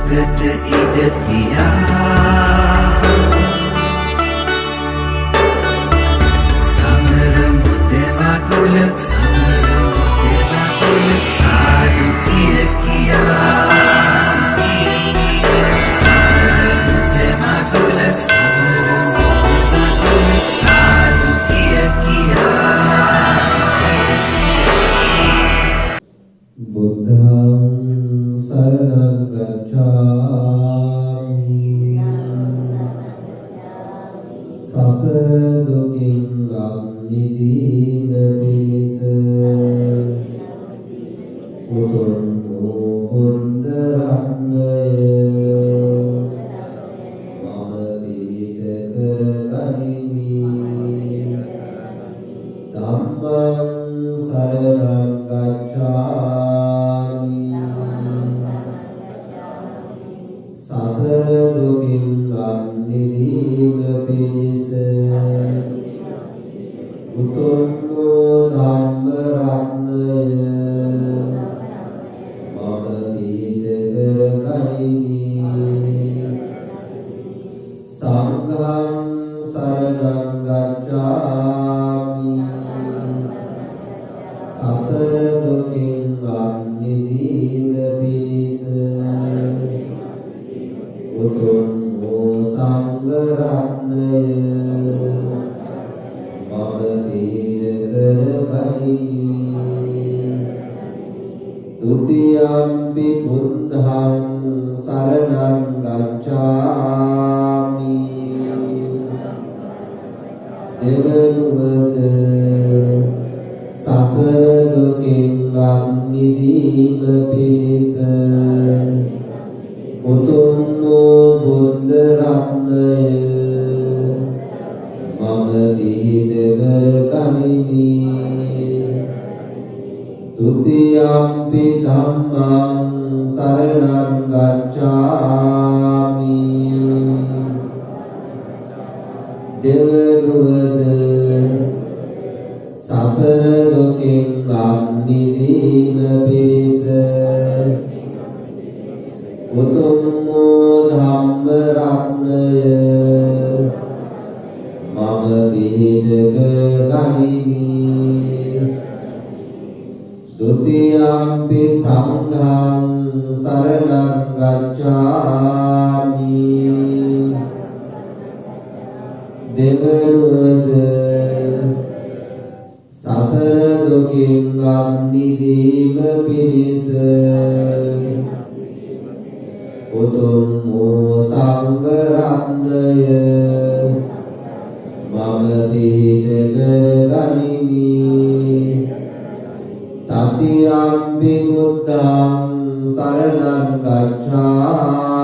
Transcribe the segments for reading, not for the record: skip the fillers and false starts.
දුකට ඉඩ තියා සමරමු දෙමගුල සමරමු දෙමගුල සාදු කිය කියා සමරමු දෙමගුල සමරමු දෙමගුල සාදු කිය කියා. බුද්ධං සරණං ගච්ඡාමි. සසර දුකින් අත් මිදීම පිණිස උතුම් වූ බුද්ධ රත්නය මම පිහිට කර ගනිමි. ධම්මං සරණං ගච්ඡාමි. සසර දුකින් අත් මිදීම පිණිස උතුම් වූ ධම්ම රත්නය මම පිහිට කර ගනිමි. සංඝං සරණං ගච්ඡාමි. සසර දුකින් අත් මිදීම පිණිස උතුම් වූ සංඝ රත්නය මම පිහිට කර ගනිමි. දුතියම්පි බුද්ධං සරණං ගච්ඡාමි. දෙවනුවද සසර දුකින් අත් මිදීම පිණිස උතුම් වූ බුද්ධ රත්නය මම පිහිට කර ගනිමි. දුතියම්පි ධම්මං සරණං ගච්ඡාමි. දෙවනුවද සසර දුකින් අත් මිදීම පිණිස උතුම් වූ ධම්ම රත්නය මම පිහිට කර ගනිමි. දුතියම්පි සංඝං සරණං ගච්ඡාමි. දෙවනුවද සසර දුකින් අත් මිදීම පිණිස උතුම් වූ සංඝ රත්නය මම පිහිට කර ගනිමි. තතියම්පි බුද්ධං සරණං ගච්ඡාමි.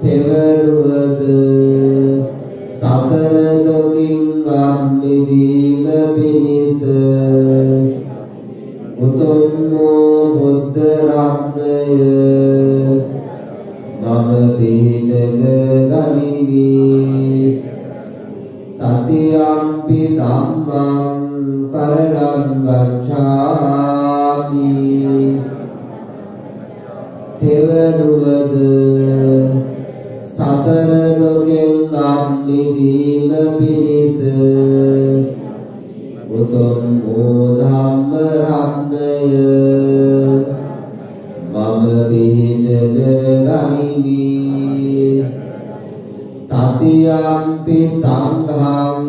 තෙවනුවද සසර දුකින් අත් මිදීම පිණිස උතුම් වූ බුද්ධ රත්නය මම පිහිට කර ගනිමි. තතියම්පි ධම්මං සරණං ගච්ඡාමි. තෙවනුවද සසර දුකෙන් අත් මිදීම පිණිස උතුම් වූ ධම්ම රත්නය මම පිහිට කර ගනිමි. තතියම්පි සංඝං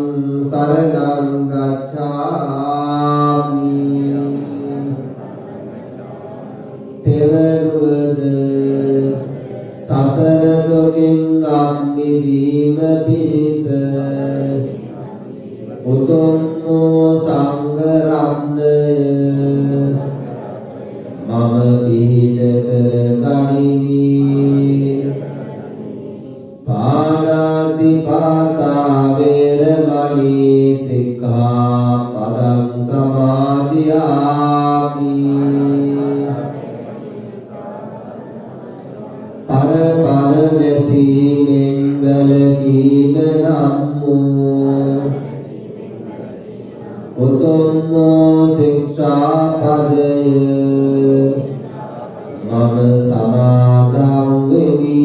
සරණං ගච්ඡාමි. තෙවනුවද සසර දුකින් අත් මිදීම පිණිස උතුම් වූ සංඝ රත්නය මම පිහිට කර ගනිමි. පාණාති පාතා වේරමණී සික්ඛාපදං සමාදියාමි. පරපර නැසීමෙන් වැළකීම නම් වූ උතුම් වූ ශික්ෂාපදය. මම සමාදන් වෙමි.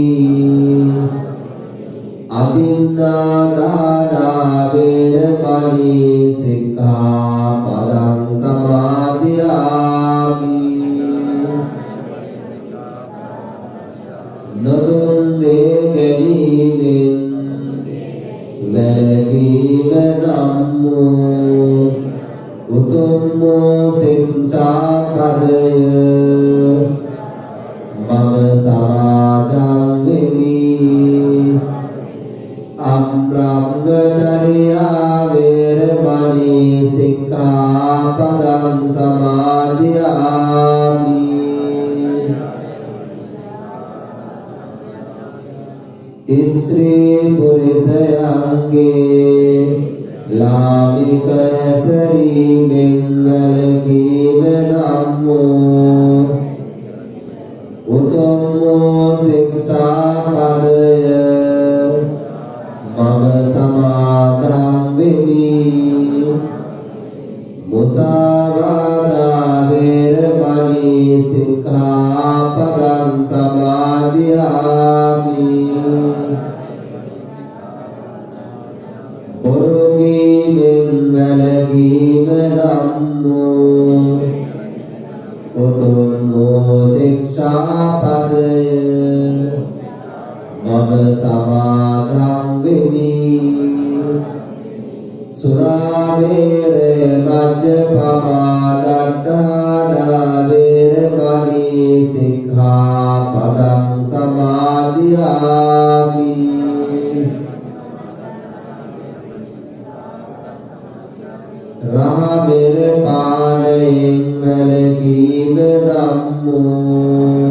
අදින්නාදානා වේරමණී සික්ඛාපදං සමාදියාමි. නොදුන් දේ ගැනීමෙන් වැළකීම නම් වූ උතුම් වූ ශික්ෂාපදය මම සමාදන් වෙමි. අබ්‍රහ්මචර්යා වේරමණී සික්ඛාපදං සමාදියාමි. ස්ත්‍රී පුරුෂයන්ගේ ලාමික හැසිරීමෙන් වැළකීම නම් වූ උතුම් වූ ශික්ෂාපදය මම සමාදන් වෙමි. මුසාවාදා වේරමණී සික්ඛාපදං සමාදියාමි. බොරු කීමෙන් වැළකීම නම් වූ උතුම් වූ ශික්ෂාපදය මම සමාදන් වෙමි. සුරාමේරය මජ්ජපමා දට්ඨානා වේරමණී සික්ඛාපදං සමාදියාමි. රහමෙර පානයෙන් වැළකීම නම් වූ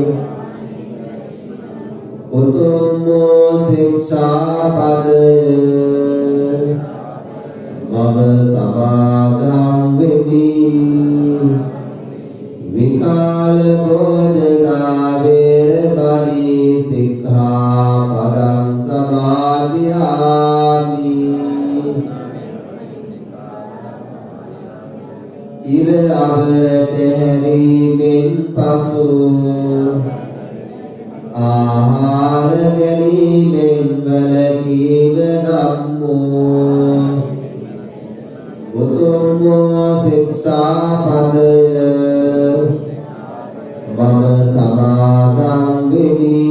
උතුම් වූ ශික්ෂාපදය මම සමාදන් වෙමි. විකාල භෝජනා වේරමණී සික්ඛාපදං සමාදියාමි. ඉර අවරට හැරීමෙන් පසු ආහාර ගැනීමෙන් වැළකීම නම් වූ උතුම් වූ ශික්ෂාපදය මම සමාදන් වෙමි.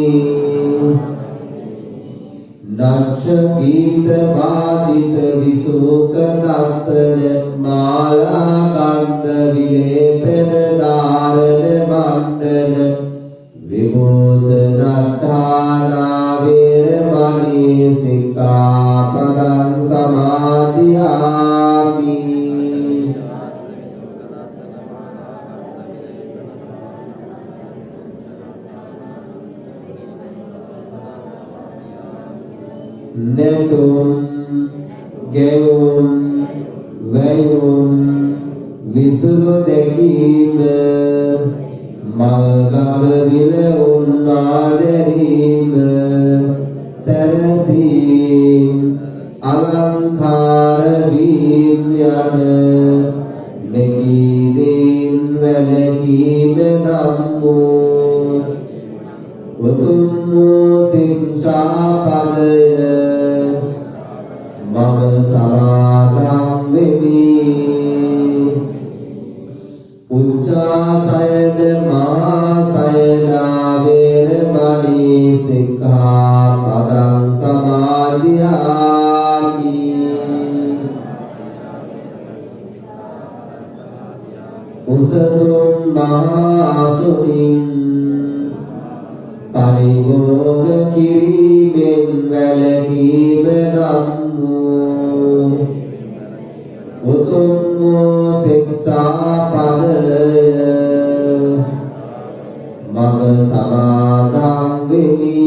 නච්ච ගීත වාදිත විසුක දස්සන මාලා ගන්ධ විලේපන ධාරණ මණ්ඩන විභූෂණට්ඨානා වේරමණී සික්ඛාපදං සමාදියාමි. නැටුම් ගැයුම් වැයුම් විසුරු දැකීම මල් ගඳ විලවුන් ආදැරීම සැරසීම් අලංකාර වීම් යන මෙකී දෙයින් වැළකීම නම් වූ උතුම් වූ ශික්ෂාපදය මම සමාදන් වෙමි. උච්චාසයන මහාසයනා වේරමණී සික්ඛාපදං සමාදියාමි. උසසුම් මහාසුනින් පරිභෝග කිරීමෙන් වැළකීම නම් වූ උතුම් වූ ශික්ෂාපදය මම සමාදන් වෙමි.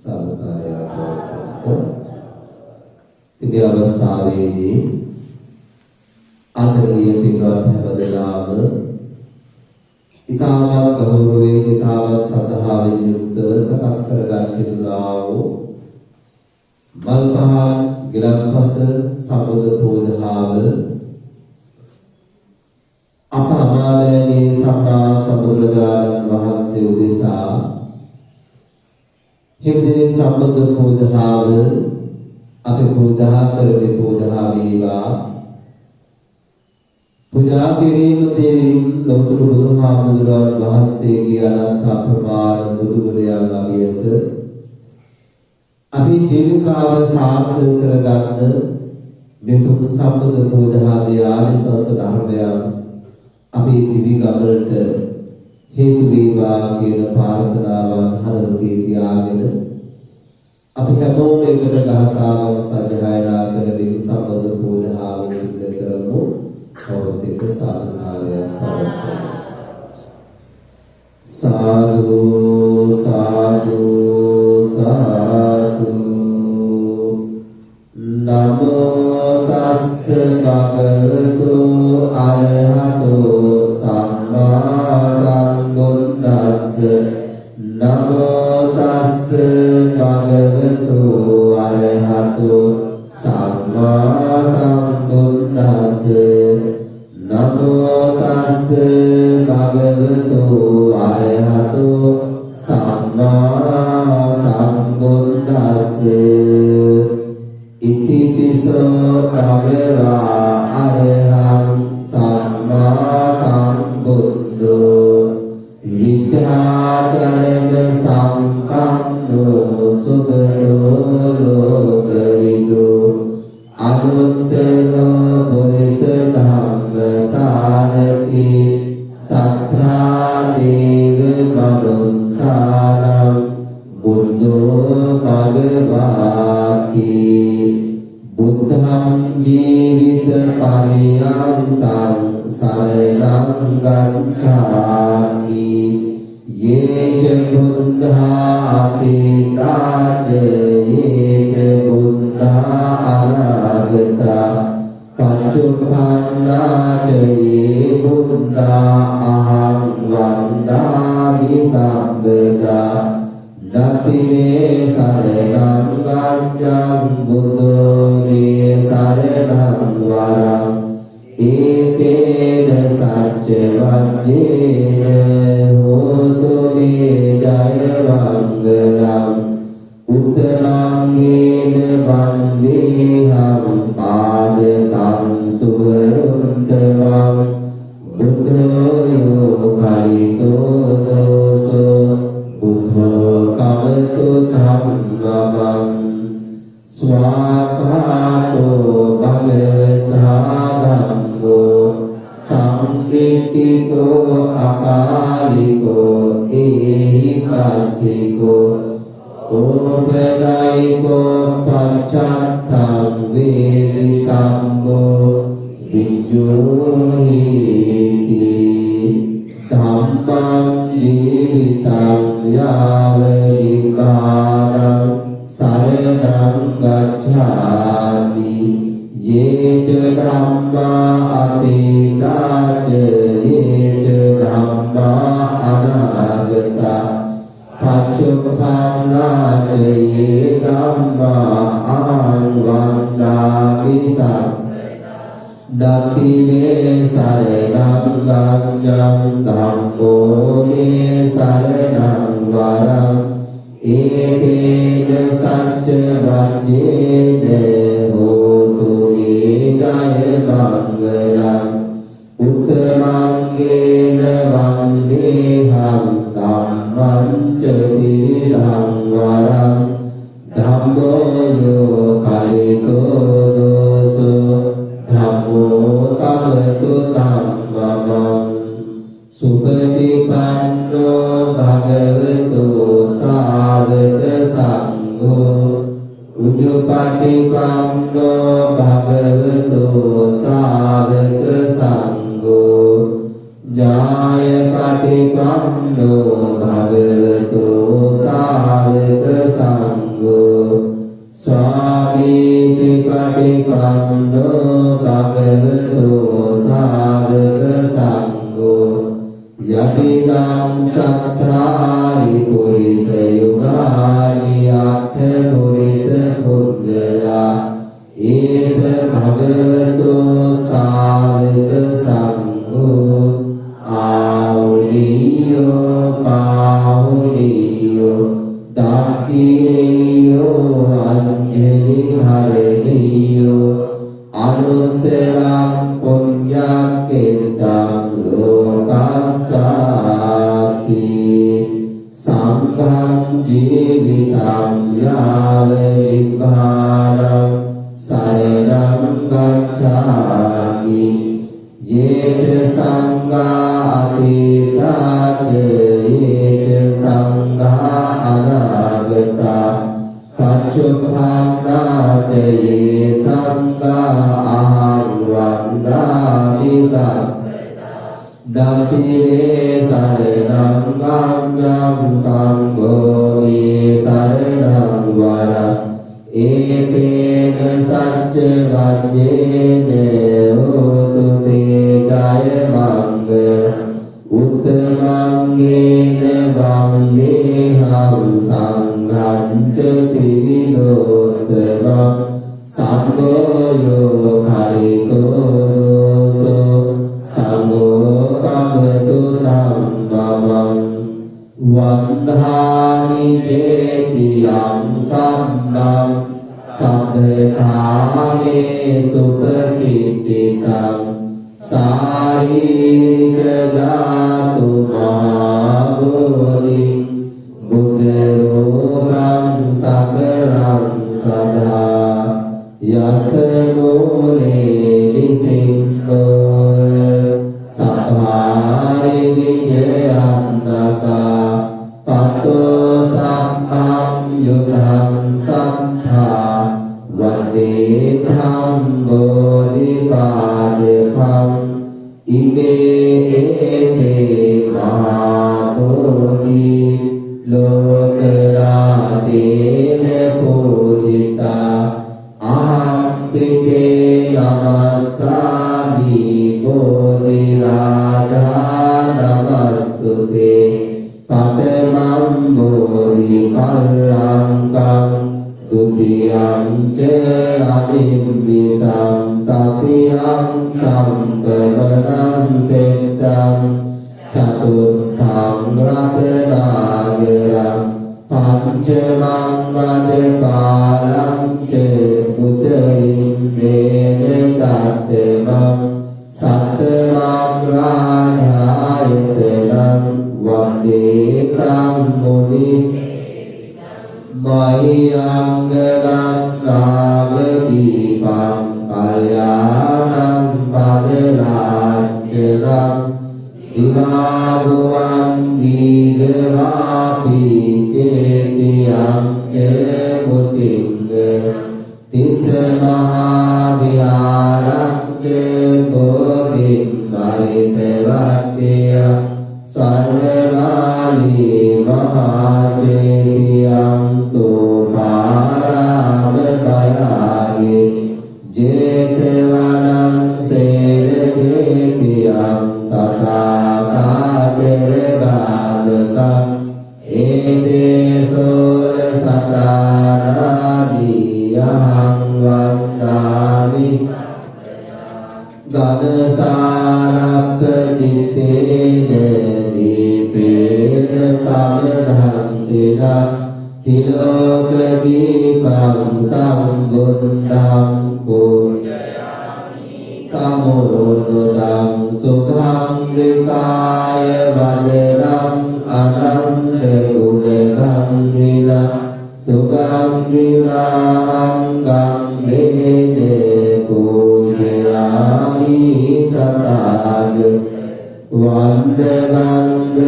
සල්කාරයක් ඉතින් අවස්ථාවේදී ආදරණීය පින්වත් හැමදෙනාම ඉතාමත් ගෞරවයෙන් ඉතාමත් සද්ධාවෙන් යුක්තව සකස් කරගන්න තිබුණා වූ මල් පහන් ගිලන්පස සමුද පූජාව අප අමාමෑණී සම්මා බුදුරජාණන් වහන්සේ උදෙසා හිමිදිරි සම්බුද්ධ පූජාව අපි පූජා කරමි. පූජා වේවා. පූජා කිරීම තේරින් ලෞතර බුදුහාමුදුරුවන් වහන්සේගේ අනන්ත අප්‍රමාණ බුදු ගුණයන් ලැබියස අපි ජීවිකාව සාර්ථක කරගන්න මෙතුම් සම්බුද්ධ පූජාවේ ආනිසංස ධර්මයන් අපේ දිවි ගමනට හේතු වේවා කියන ප්‍රාර්ථනාවන් හදවතේ තියාගෙන අපි හැමෝම එකට ගාථාවන් සජ්ජායනා කරමින් සම්බුද්ධ පූජාව සිදු කරමු. කවුරුත් එක්ක සාදුකාරයක් පවත්වමු. සාදු සාදු සාදු. නමෝ තස්ස භගවතු අරහතෝ සම්මා සම්බුද්දස්ස. නමෝ තස්ස භගවතු අරහතෝ සම්මා සම්බුද්දස්ස. නමෝ තස්ස භගවතු අරහතෝ සම්මා සම්බුද්දස්ස. ඉතිපිසෝ භගවා අරහං සම්මා සම්බුද්ධෝ විද්‍යාචරණ සම්පන්නෝ සුගතෝ ලෝකවිදු අනුත්තරෝ පුරිස ධම්ම සාරති සත්තා දේව මනුස්සානම් බුද්ධෝ භගවාති. බුද්ධං ජීවිත පරියන්තං සරණං ගච්ඡාමි. යේච බුද්ධා අතීතාච යේච බුද්ධා අනාගතා පච්චුප්පන්නාච යේ බුද්ධා අහං වන්දාමි සම්බදා. නති මේ සරණං ගච්ඡං බුද්ධෝ මේ සරණං වරං. ඒතේන සච්ච වජ්ජේන හෝතු මේ ජය මංගලං. උත්තමංගේන වන්දේහං පාදකං සුවරුත්තමං. බුද්ධෝ යෝ කලිතෝ දෝසෝ බුද්ධෝ කමතු ධම්මං. ස්වාඛාතෝ භගවතා ධම්මෝ සංදිට්ඨිකෝ අකාලිකෝ ඒහි පස්සිකෝ ඕපනයිකෝ පච්චත්තං වේදිතම්බෝ විඤ්ඤෝහීති. ධම්මං ජීවිතං යාව නිබ්බානං සරණං ගච්ඡාමි. යේච ධම්මා අතීතාච යේච ධම්මා අනාගතා පච්චුප්පන්නාච යේ ධම්මා අහං වන්දාමි නති මේ සරණං ගච්ඡං ධම්මෝ මේ සරණං වරං. ඒතේන සච්ච වජ්ජේන හෝතු මේ ජය මංගලං. උත්තමංගේන වන්දේහං ධම්මං ච ත්‍රිවිධං වරං. ධම්මෝ යෝ කලිතෝ දෝසෝ ධම්මෝ කමතු ධම්මං. සුපටිපන්නෝ භගවතු සාවක සංඝෝ උජුපටිපන්නෝ භගවතු සාවක සංඝෝ ඥායපටිපන්නෝ භගවතු සාවක සංඝෝ ස්වාමීති පටිපන්නෝ භගවතු සාවක සංඝෝ. යතිදං චත්තාරි පුරිස යුගානි අට්ඨ පුරිස පුද්ගලා ඒස භගවතු සාවක සංඝෝ ආවුලියෝ මංගලං පුඤ්ඤක්ඛෙත්තං ලෝකස්සාති සංඝං ජීවිතං යාව නිබ්බානං සරණං ගච්ඡාමි. යේත සංඝා අතීතාච යේත සංඝා අනාගතා පච්චුප්පන්නාච යේ සංඝා අහං වන්දාමි සබ්බ දතිවේ සරණං ගම්ඤං සංඝෝ මේ සරණං වරං. ඒතේන සච්ච වජ්ජේන හෝතු තේ ජය මංගල. උත්තමංගේන වන්දේහං සංඝං ච තිවිනෝත්තමං. සංඝෝ යෝ හරිතෝ දෝසෝ සංඝෝ කමතු ධම්මං. වන්දාමි චේතියං සම්බං සබ්බකාමේ සුපකිට්ඨිතං සාරීරික ධාතු මහා බෝධි බුද්ධ රූපං සකලං සදා යස මූලේ නිසින්දෝ සපාරි විජයන්නකා පතෝ සම්මං යුධං සම්භා වන්දේ ධම්මෝදිපාදපං. ඉමේ ඒතේ මහා බෝධි ලෝකනාථේන පූජිතා. අහං පිතේ නමස්සාමි බෝධි රාජා නමස්තුතේ. පඨමං බෝධි පල්ලංකං ဒ ුතියං ච අනිම්මිසං තතියං සංකමනං සෙට්ටං චතුත්ථං රතනාගරං පංචමං රජපාලං ච මුදලින්දේන තත්තමං සත්තමං රාජායතනං වන්දේ තං මුනි මහියංගලං නාගදීපං කල්යාණං පදලාච්චලං දිවාගුවන් දීඝවාපි චේතියං ච මුතිංග තිස්ස මහා විහාරං ච බෝධින් පරිසවට්ඨිය ස්වර්ණමාලී මහා චේතියං තෝපාරාම පයාගේ ජේතවනං සේර චේතියං තථාගතර ගාමකං ඒතේ සෝල සතානාමි යහං වන්දාමි. ගනසාරප්ප චිත්තේන දීපේන තම ධම්සිනා තිලෝක දීපං සම්බුද්ධං පූජයාමි. තමෝනුදං සුඛං විකාය වදනං අනන්ත ගුණගං දින සුඛං දිනාංගං දේන පූජයාමි. තථාග වන්දගන්ධ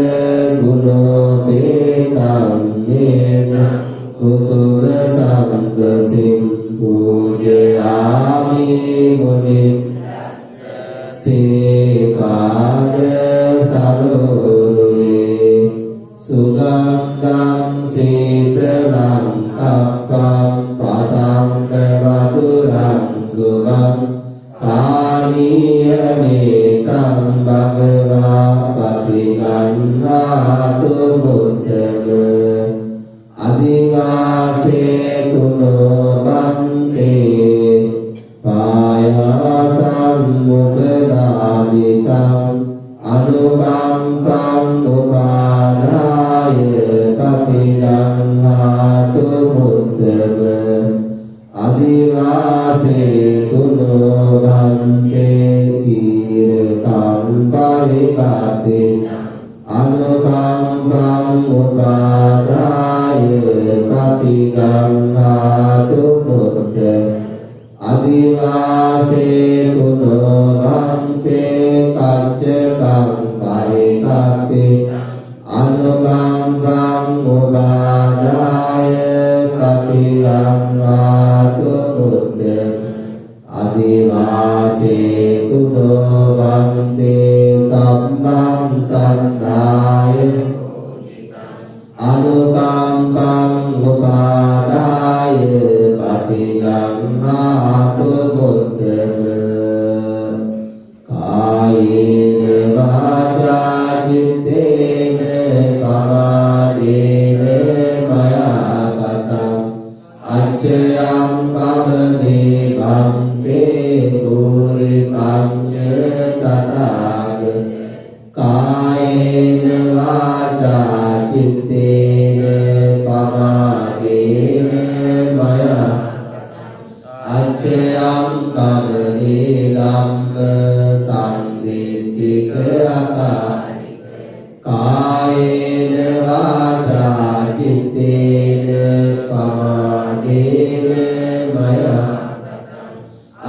ගුණෝපේතං නේන කුසුම සම්දසින් පූජයාමි. මුනි සේපාද සරෝරුවේ සුගන්ධං සීතලං කප්පං පසංග වදුරං සුභං පානීය මේතං භගවා පතිගන්නාතු මුත්තම. අදිවාසේ තුනෝ බන්තේ පායාසං උපදාමිතං අනුකම්පං උපාදාය පතිගන්නාතු මුත්තම. අදිවාසේ තුනෝ බන්තේ පරිකප්පේ අනුකම්පං උපාදාය පටිගංහාතු මුත්ත අදිවාසේ තුනෝ භන්තේ කච්චකං පරිකප්පේ අනුකම්පං උපාදාය පටිගංහාතු මුත්ත අදිවාසේ තුනෝ භන්තේ සම්බං සන්දාය අනුකම්පං උපාදාය පටිගංහාතු මුත්තම කායේන වාචා චිත්තේන පමාදේන මයා කතං අච්චයං කමමේ භන්තේ භූරි පඤ්ඤ තථාග කායේන වාචා චිත්තේන පමාදේන මයා අච්චයං කමමේ ධම්ම සම්දිත්තික අකාලික කායේන වාචා චිත්තේන පමාදේන මයා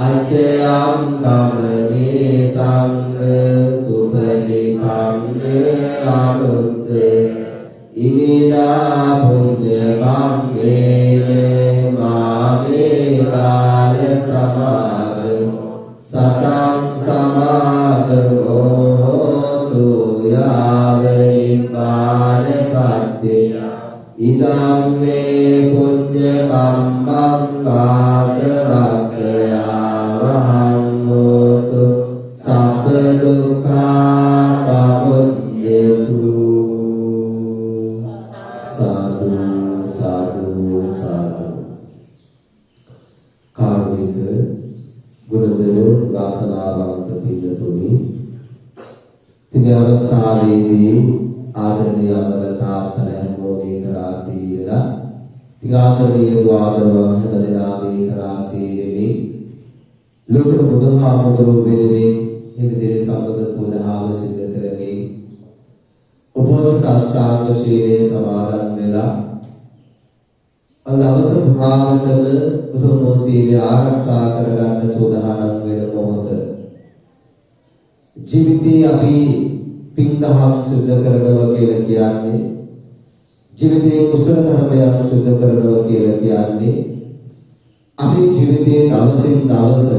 අච්චයං කමමේ සංඝ සුපටිපන්න අනුත්ත ඉමිනා පුඤ්ඤ කම්මේන මාමේ බාල සමාග සතං සමාගමෝ හෝතු යාව නිබ්බානපත්ති ඉදං මේ පුඤ්ඤ කම්මං ආසවක්ඛයාවහං හෝතු සබ්බ දුක්ඛා පමුඤ්ඤතු. සාදු සාදු සාදු. කාරුණික ගුණධර වාසනාවන්ත පින්තුනි, තිබේ අවස්ථාවේදී ආදරණීය අමල තාත්තලා හැමෝම එක රාශී වෙලා තික ආදරණීය දුව දරුවන් හැම දෙනාම එක රාශී වෙමින් ලෝතර බුදුහාමුදුරුවෝ වෙනුවෙන් හිමිදිරි සම්බුදු පූජාව සිදු කරමින් උපෝසථ අෂ්ටාංග ශීලයේ සමාදන් වෙලා අද දවස පුරාවටම උතුම් වූ සීලය ආරක්ෂා කරගන්න සූදානම් වෙන මොහොත, ජීවිතේ අපි පින් දහම් සිද්ධ කරනවා කියලා කියන්නේ, ජීවිතයේ කුසල ධර්මයන් සිද්ධ කරනවා කියලා කියන්නේ, අපේ ජීවිතයේ දවසින් දවස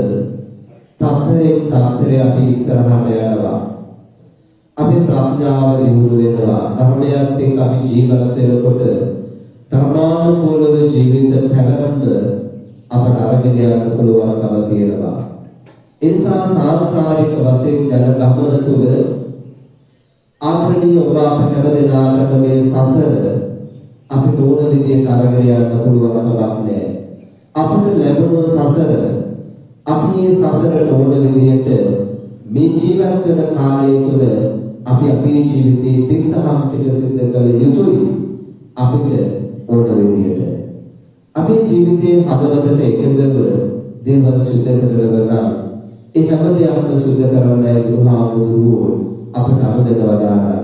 තත්පරයෙන් තත්පරය අපි ඉස්සරහට යනවා. අපේ ප්‍රඥාව දියුණු වෙනවා. ධර්මයත් එක්ක අපි ජීවත් වෙනකොට ධර්මානුකූලව ජීවිත පැවැත්ම අපට අරගෙන යන්න පුළුවන්කම තියෙනවා. ඒ නිසා සාංසාරික වශයෙන් යන ගමන තුළ ආදරණීය ඔබ අප හැම දෙනාටම මේ සසර අපිට ඕන විදියට අරගෙන යන්න පුළුවන් කමක් නැහැ. අපිට ලැබුණු සසර අපි මේ සසරට ඕන විදියට මේ ජීවත් වෙන කාලය තුළ අපි අපේ ජීවිතේ පින්දහම් ටික සිද්ධ කළ යුතුයි අපිට ඕන විදියට. අපේ ජීවිතයේ හදවතට එකඟව දේවල් සිද්ධ කරනවා නම් ඒ හැම දෙයක්ම සිද්ධ කරන්නයි බුදුහාමුදුරුවෝ අපට අනුදැන වදාළන්නේ.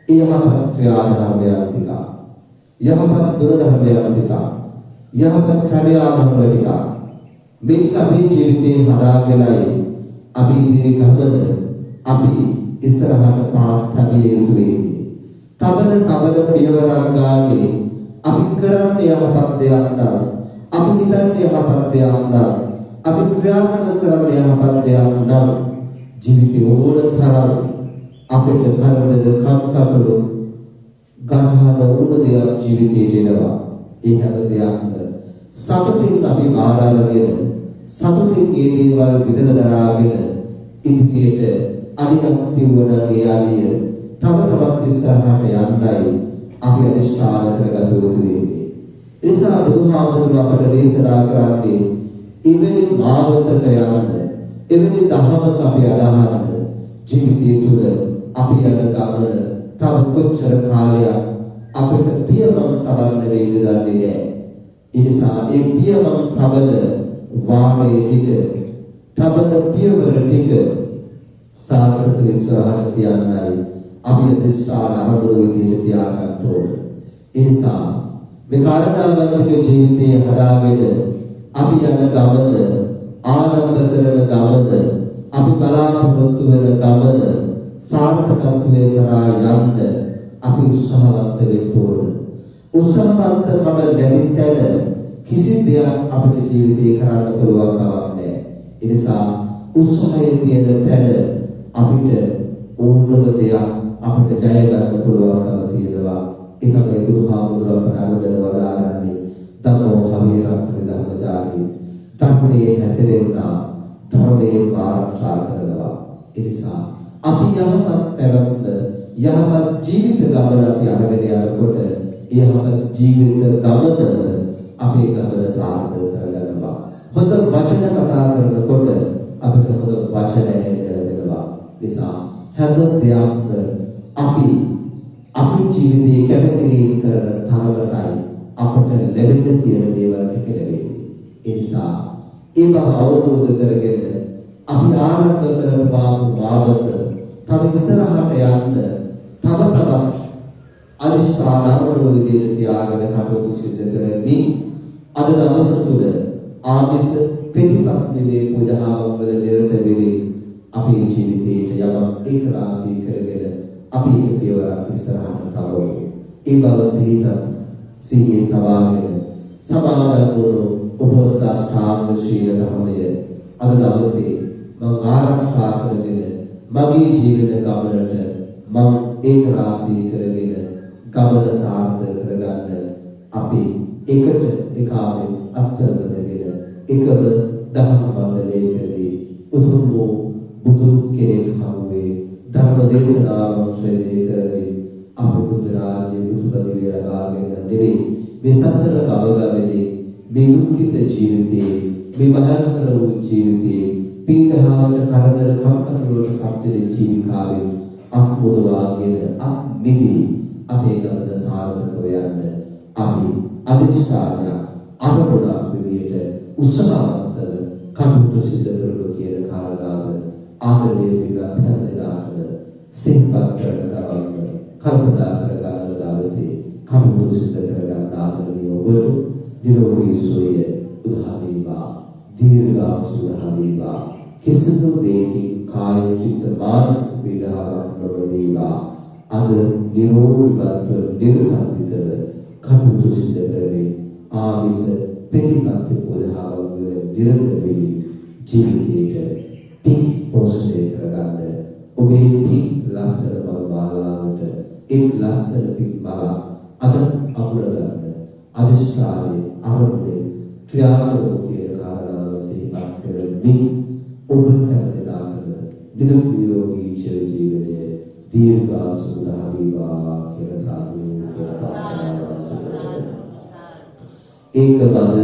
ඒ යහපත් ක්‍රියා ධර්මයන් ටික, යහපත් ගුණ ධර්මයන් ටික, යහපත් චර්යා ධර්ම ටික මේක අපේ ජීවිතේ හදාගෙනයි අපි ඉදිරි ගමන අපි ඉස්සරහට පාත් තැබිය යුතු වෙන්නේ. තබන තබන පියවරක් ගානේ අපි කරන්න යහපත් දෙයක් නම්, අපි හිතන්න යහපත් දෙයක් නම්, අපි ක්‍රියාත්මක කරන්න යහපත් දෙයක් නම්, ජීවිතේ ඕන තරම් අපිට කරදර කම්කටොළු ගහන ඕන දෙයක් ජීවිතේට එනවා. ඒ හැම දෙයක්ම සතුටින් අපි බාර අරගෙන, සතුටින් මේ දේවල් විඳලා දරාගෙන ඉදිරියට අඩියක් තියුවනම් ඒ අඩිය තව තවත් ඉස්සරහට යන්නයි අපි අධිෂ්ඨාන කරගත යුතු වෙන්නේ. ඒ නිසා බුදුහාමුදුරුවෝ අපට දේශනා කරන්නේ එවැනි මාවතක යන්න, එවැනි දහමක අපි අදහන්න, ජීවිතය තුළ අපි යන ගමන තව කොච්චර කාලයක් අපිට පියමන් තබන්න වේද දන්නේ නැහැ. ඒ නිසා ඒ පියමන් තබන වාරයේ ටික, තබන පියවර ටික සාර්ථක ඉස්සරහට තියන්නයි අපි අධිෂ්ඨාන අරමුණු විදියට තියාගන්න ඕන. ඒ නිසා මේ කාරණාවන් ටික ජීවිතයේ හදාගෙන අපි යන ගමන, ආරම්භ කරන ගමන, අපි බලාපොරොත්තු වෙන ගමන සාර්ථකත්වයේ කරා යන්න අපි උත්සාහවන්ත වෙන්න ඕන. උත්සාහවන්තකම නැති තැන කිසි දෙයක් අපිට ජීවිතේ කරන්න පුළුවන් කමක් නැහැ. ඒ නිසා උත්සාහය තියෙන තැන අපිට ඕනම දෙයක් අපිට ජය ගන්න පුළුවන්කම තියෙනවා. ඒ තමයි බුදුහාමුදුරුවෝ අපට අනුදැන වදාරන්නේ. ධම්මෝ හවීරක්ඛති ධම්මචාරී. ධර්මයේ හැසිරෙන්නා ධර්මයේ ආරක්ෂා කරනවා. ඒ නිසා අපි යහපත් පැවැත්ම, යහපත් ජීවිත ගමන අපි අරගෙන යනකොට යහපත් ජීවිත ගමනම අපේ ගමන සාර්ථක කරගන්නවා. හොඳ වචන කතා කරනකොට අපිට හොඳ වචන ඇහෙන්න ලැබෙනවා. නිසා හැම දෙයක්ම අපි අපේ ජීවිතයේ කැපකිරීම කරන තරමටයි අපට ලැබෙන්න තියෙන දේවල් ටික ලැබෙන්නේ. ඒ නිසා ඒ බව අවබෝධ කරගෙන අපි ආරම්භ කරපු මාවත තව ඉස්සරහට යන්න තව තවත් අධිෂ්ඨාන අරමුණු විදියට තියාගෙන කටයුතු සිදු කරමින් අද දවස තුළ ආමිස ප්‍රතිපත්තියේ පූජාවන් වල නිරත වෙමින් අපේ ජීවිතයට යමක් ඒක රාශී කරගෙන අපි එක පියවරක් ඉස්සරහට තබමු. ඒ බව සිහියෙන් තබාගෙන සමාදන් වුණු උපෝසථ අෂ්ටාංග ශීල ධර්මය අද දවසේ මං ආරක්ෂා කරගෙන මගේ ජීවිත ගමනට මං ඒක රාශී කරගෙන ගමන සාර්ථක කරගන්න අපි එකට එකාවෙන් අත්වල බැඳගෙන එකම දහම් මණ්ඩලයකදී උතුම් වූ බුදු කෙනෙක් හමුවේ ධර්ම දේශනාවන් ශ්‍රවණය කරමින් අප බුද්ධ රාජ්‍ය බුදු පදවිය ලබාගෙන නෙවෙයි, මේ සසර භව ගමනේ, මේ දුක්ඛිත ජීවිතයේ, මේ භයංකර වූ ජීවිතයේ පීඩාවට, කරදර, කම්කටොළු වලට පත් වෙන ජීවිකාවෙන් අත් මුදවාගෙන, අත් මිදී අපේ ගමන සාර්ථකව යන්න අපි අධිෂ්ඨානයක් අරමුණක් විදියට උත්සාහවන්තව කටයුතු සිදු කරමු කියන කාරණාව ආදරණීය පින්වත් හැම දෙනාටම සිහිපත් කරන ගමන්ම කල්පනා කරගන්න දවසේ කටයුතු සිදු කරගන්න ආදරණීය ඔබට නිරෝගී සුවය උදා වේවා, දීර්ඝායුෂ උදා වේවා, කිසිදු දෙයකින් කාය, චිත්ත, මානසික පීඩාවක් නොව වේවා. අද නිරෝගීවත්ව නිර්බන්ධිතව කටයුතු සිදු කරමින් ආමිස ප්‍රතිපත්ති පූජාවන් වල නිරත වෙමින් ජීවිතයට පින් පෝෂණය කරගන්න, ඔබේ පින් ලස්සන මල් මාලාවට එක් ලස්සන පින් මලක් අද අමුණ ගන්න අධිෂ්ඨානයේ අරමුණේ ක්‍රියා කරමු කියන කාරණාව සිහිපත් කරමින් ඔබ හැම දෙනාටම නිදුක් නිරෝගී චිර ජීවනය, දීර්ඝායුෂ උදා වේවා කියලා සාදු කියලා ප්‍රාර්ථනා සිදු කරනවා. ඒක බද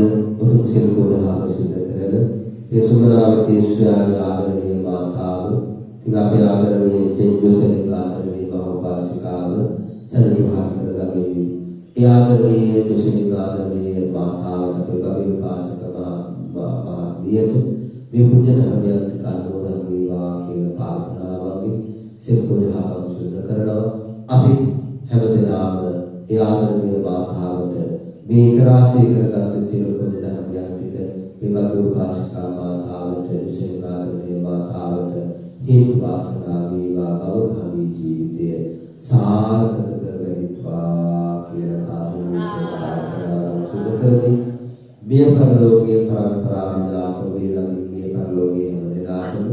උතුම් සියලු පූජාව සිදු කරන ඒ සුමනාවතී ශ්‍රාණි ආදරණීය මාතාව, ඉතින් අපේ ආදරණීය චෙන්ජොසෙලින් ආදරණීය මහෝපාසිකාව සැලසුම් කරගමින් ඒ ආදරණීය ජොසෙලින් ආදරණීය මාතාවට, අපේ ගමේ උපාසක මහත්මියට මේ පුණ්‍ය ධර්මයන් ටික අනුමෝදන් වේවා කියන ප්‍රාර්ථනාවන්ගෙන් සියලු පූජාවන් සිදු කරනවා. අපි හැමදෙනාම ඒ ආදරණීය මාතාවට මේ එක රාශී කරගත්ත සියලු පුණ්‍ය ධර්මයන් ටික මේ වගේ උපාසිකා මාතාවට, ජොසෙලින් ආදරණීය මාතාවට හේතු වාසනා වේවා, භවගාමී ජීවිතය සාර්ථක කරගනිත්වා කියලා සාදු කියලා ප්‍රාර්ථනාවන් සිදු කරමින් මිය පරලෝකීය පරම්පරාව ඥාතෝ මේ ළඟින් මිය පරලෝකීය හැම දෙනාටම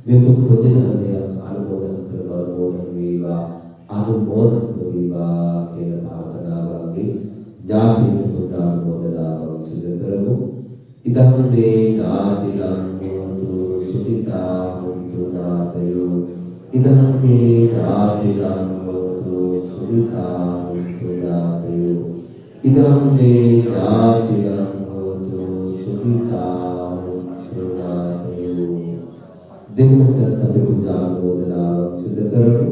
මේ තුන් පුණ්‍ය ධර්මයන් අනුමෝදන් කරන අනුමෝදන් වේවා, අනුමෝදන් වේවා කියන ප්‍රාර්ථනාවන්ගේ ඥාතීන් පුණ්‍යානුමෝදනාවන් සිදු කරමු. ඉදං මේ ඥාතිනං හෝතු සුඛිතා හොන්තු ඥාතයෝ. ඉදං මේ ඥාතිනං හෝතු සුඛිතා හොන්තු ඥාතයෝ. ඉදං මේ ඥාතිනං හෝතු සුඛිතා හොන්තු ඥාතයෝ. දෙවියන්ටත් අපි පුණ්‍යානුමෝදනාවක් සිදු කරමු.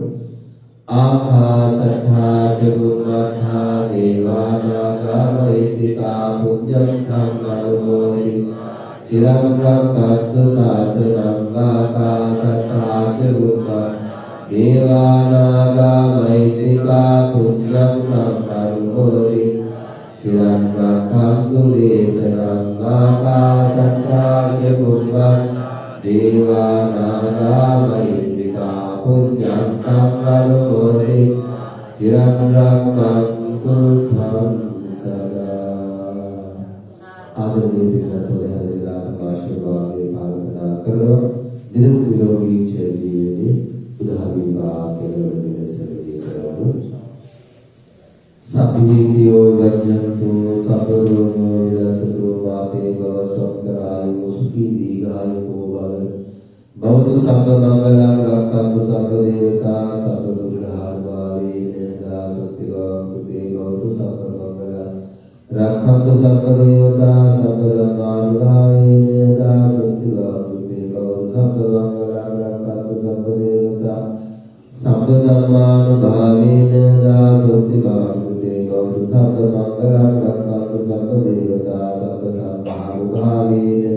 ආකාසට්ඨා ච බුම්මට්ඨා දේවා නාග මහිද්దికා පුඤ්ඤං අනුමෝදිත්වා චිරං රක්ඛන්තු ශාසනං. ආකාසට්ඨා ච දේවා නාග මහිද්దికා පුඤ්ඤං තං අනුමෝදි චිරං රක්ඛන්තු දේශනං ආකාශට්ටා ච බුම්මං දේවා නාග මහිද්దికා පුඤ්ඤං තං අනුමෝදි චිරං රක්ඛන්තු ත්වං සදා. ආදරණීය පින්වත්නි, හැම වෙලාවකම ආශිර්වාදේ ප්‍රාර්ථනා කරනවා. නිදුක් නිරෝගී චිරජීවනයේ උදා වේවා කියලා වෙනසෙලිය කරමු. සබ්බීතියෝ වජ්ජන්තු සබ්බ රෝගෝ විනස්සතු වාතේ භවස්වන්තරායෝ සුඛී දීඝායුකෝ භව. භවතු සබ්බ මංගලං රක්ඛන්තු සබ්බ දේවතා සබ්බ බුද්ධානුභාවේන දාසොත්ති භවන්තු තේ. භවතු සබ්බ මංගලං රක්ඛන්තු සබ්බ දේවතා සබ්බ ධම්මානුභාවේන දාසොත්ති භවන්තු තේ. භවතු සබ්බ මංගලං රක්ඛන්තු සබ්බ දේවතා සබ්බ ධම්මානුභාවේන දාසොත්ති භවන්තු තේ. භවතු සබ්බ මංගලං රක්ඛන්තු සබ්බ දේවතා සබ්බ සංඝානුභාවේන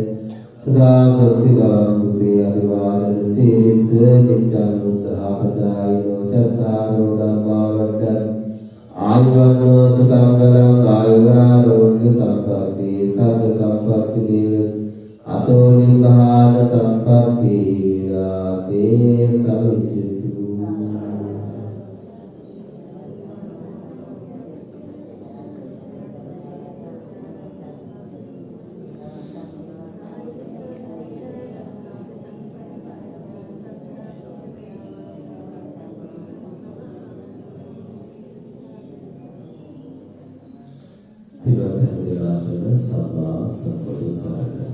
සදා සොත්ති භවන්තු තේ. අභිවාදන සීලිස්ස නිච්ඡං බුද්ධාපචායිනෝ චත්තාරෝ ධම්මා වඩ්ඩං ආයුවන්නෝ සුඛං බලං ආයුරාෝග්‍ය සම්පatti සග්ග සම්පatti දේව අතෝ නිබ්බාන සම්පatti විරාතේ සමිජ්ජතු. පින්වත් හැම දෙනාටම සම්මා සම්බුදු සරණයි.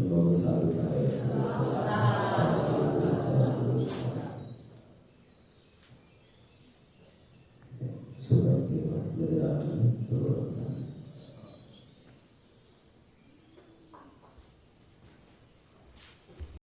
මම සාදුකාරය. සුබ වේවා. මෙදලාටම තුරුවන්.